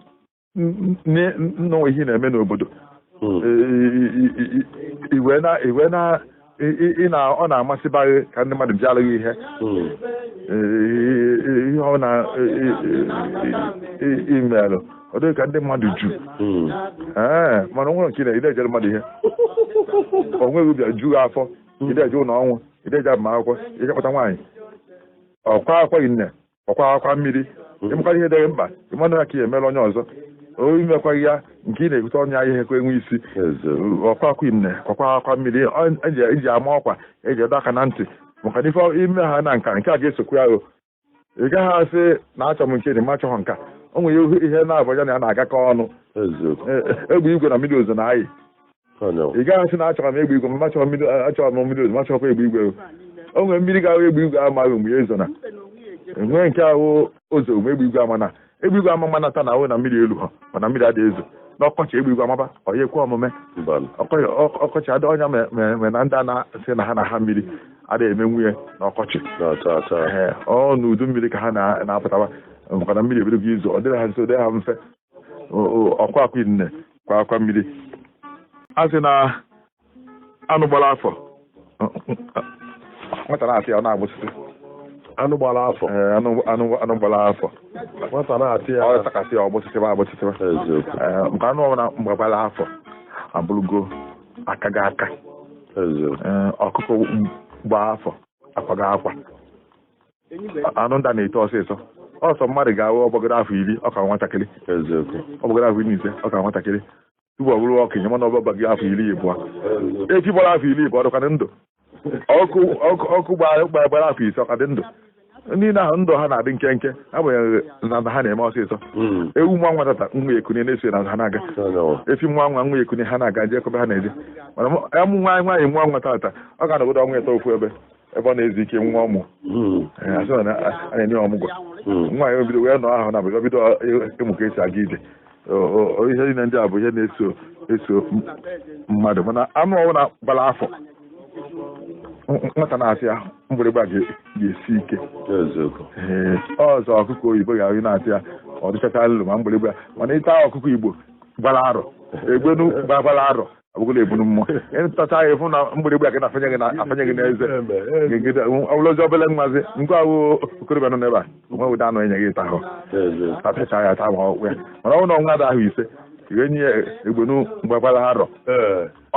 na ihe na-eme n'obodo iwe na ọ na-amasịbaghị ka ndị mmadụ bịara gị ihe ihe ọ na imelụ ọ dịghị ka ndị mmadụ ju mana o nwere nke na ide ejere mmadụ ihe o nweghị bịa ju gị afọ ide eje ụlọ ọnwụ ide eje agbamakwụkwọ ije kpọta nwaanyị ọkwa akwa nne ọkwa akwa mmiri ịmụkwara ihe dịghị mkpa ịmanụ ya ka ị emela onye ọzọ o imekwaghị ya nke ị na-ekwute ọnya ihe ekwe enwe isi. Ọkwa akwa nne ọkwa akwa mmiri eji ama ọkwa eji edo aka na ntị maka na ife ime ha na nka nke a ga-esokwu ya. Ị gaghị asị na achọ m nke dị ma achọghọ nka o nwere ihe na-abụ ya na ya na-agakọ ọnụ. Egbe igwe na mmiri ozo na-ayị ị gaghị asị na achọrọ m egbe igwe ma achọrọ m mmiri ozo ma achọrọkwa egbe igwe. O nwere mmiri ga-ahụ egbe igwe amaghị mgbe ezo na enwee nke ahụ ozo mgbe egbe igwe ama na egbe igwe ama manata na ahụ na mmiri elu ha mana mmiri adịghị ezo n'ọkọchị egbe igwe amaba ọ ya ekwe omume ọkọchị adị ọnya mere na ndị a na-asị na ha na ha mmiri adịghị eme nwunye n'ọkọchị ọ n'udu mmiri ka ha na-apụtawa maka na mmiri ebidogo izo ọ dịrị ha nso dịrị ha mfe. Ọkwa akwa inine kwa akwa mmiri a sị na anụ gbara afọ nwata na-asị ya ọ na-agbụsịsị anụ gbara afọ anụ gbara afọ nwata na-asị ya ọ takasị ya ọgbụsịsịba agbụsịsịba nke anụ ọbụla mgbe gbara afọ abụrụgo aka ga aka. Ọkụkọ gbaa afọ akwa ga akwa anụ nda na-eto ọsịsọ ọsọ mmadụ ga-awụ ọgbagoro afọ 10 ọ ka nwatakịrị ọgbagoro afọ 15 ọ ka nwatakịrị tupu ọ bụrụ okenye mana ọgbagoro afọ 20 echi gbara afọ 20 ọ dịkwa ndụ ọkụ gbara afọ 5 ọ ka dị ndụ ndị na-ahụ ndụ ha na-adị nkenke agbanyeghị na ha na-eme ọsịsọ. Ewu nwa nwa tata nwa ekune na-eso na ha na-aga efi nwa nwa nwa ekune ha na-aga je ekebe ha na-eje mana amụ nwa nwaanyị nwa nwa tata ọ ga-anọgodo ọnwa ịtọ ofu ebe ebe ọ na-ezu ike nwa ọmụ a na-enye ọmụgwọ nwaanyị obido wee nọ ahụ na bido bido ịmụ ka esi aga ije. Ihe niile ndị a bụ ihe na-eso eso mmadụ mana anụ ọbụla gbara afọ nwata na-asị ya mgbịrịgba ga-esi ike. Ọzọ ọkụkọ oyibo ga-ahụ na-asị ya ọ dịchacha nlu ma mgbịrịgba mana ịta ọkụkọ Igbo gbara arọ egbenu gbara arọ Ọbụgụla ebunu mmụọ ịtacha ya, ịfụ na mgbịrịgba ka na-afanye gị afanye gị n'eze. Ọbụlụzi obele nwazi nke ahụ okorobịa nọ n'ebe a onwe ụdị anụ enye gị ịta ahụ tapịacha ya taa ma ọkpụ ya. Mana ọ bụrụ na ọnwa ada ahụ ise, ị ga-enye ya egbenu mgbakwara arọ,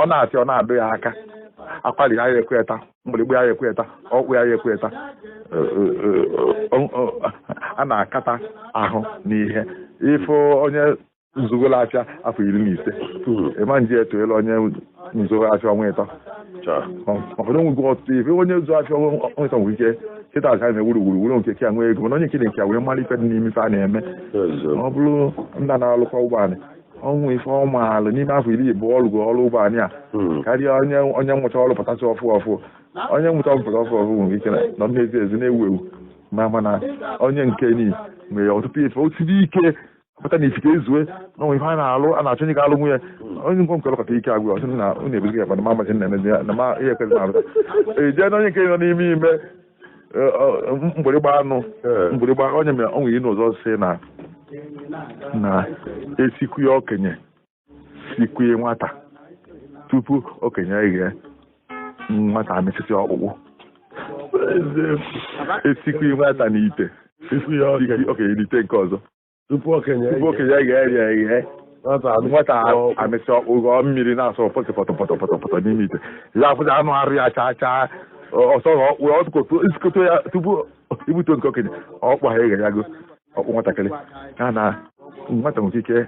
ọ na-atị, ọ na-adụ ya aka, akwali ya, ya ekweta, mgbịrịgba ya ekweta, ọkpụ ya ekweta. A na-akata ahụ n'ihe ịfụ onye nzugolo afịa afọ 15, ịma nji etoela onye nzugolo afịa ọnwa 3. Ụfọdụ nwego ọtụtụ ife. Onye nzu afịa ọnwa 3 nwere ike kịta aka na-ewuru wuru wuru nke ya nwee ego, mana onye nke na nke ya wee mara ife dị n'ime ife a na-eme. Ọ bụrụ ndị na-alụkwa ụgbọala, ọnwụ ife ọmaalụ n'ime afọ 20 ọlụgo ọrụ ụgbọala a karịa onye nwụcha ọrụ pụtasị ọfụ ọfụ. Onye nwụcha ọrụ pụta ọfụ ọfụ nwere ike nọ n'ezi ezi na-ewu ewu, ma mana onye nke ni nwere ọtụtụ ife o siri ike pụta na ifite ezue na onwe ife a na-alụ, a na-achọ onye ga-alụ nwunye onye nkwe nke ọlụkọta ike agwụ ọsị na unu ebuzighị akpa na ma amachi na-emezi na ma ihe ekwezi na arụta ejee na onye nke nọ n'ime ime mgbịrịgba anụ mgbịrịgba onye mere onwe yi n'ụzọ si na na esikwu okenye sikwue nwata tupu okenye eghe nwata amịsịsị ọkpụkpụ, esikwu nwata n'ite, okenye n'ite nke ọzọ tupu okenye tupu okenye eghe ya eghe nwata amịsị ọkpụkpụ ghọọ mmiri na-asọ pọtọ pọtọ pọtọ pọtọ pọtọ n'ime ite ya, afụzi anụ arụ ya chaa chaa ọsọ ọkpụ isikoto ya tupu ibute nke okenye ọkpụ ha eghe ya go ọkpụ nwatakịrị ya na nwata nwere ike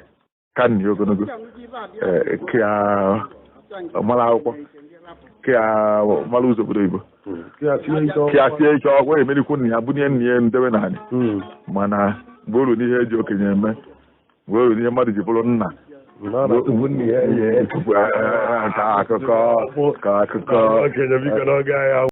ka nni ogologo ka mara akwụkwọ, ka mara ụzọ obodo oyibo, ka sie ike ọgwụ emerikwu nna ya bunye nna ya ndewe naanị. Mana mgbe o ruru n'ihe eji okenye eme, mgbe o ruru n'ihe mmadụ ji bụrụ nna, tupu ka akụkọ ka akụkọ. Okenye, biko, n'oge anyị.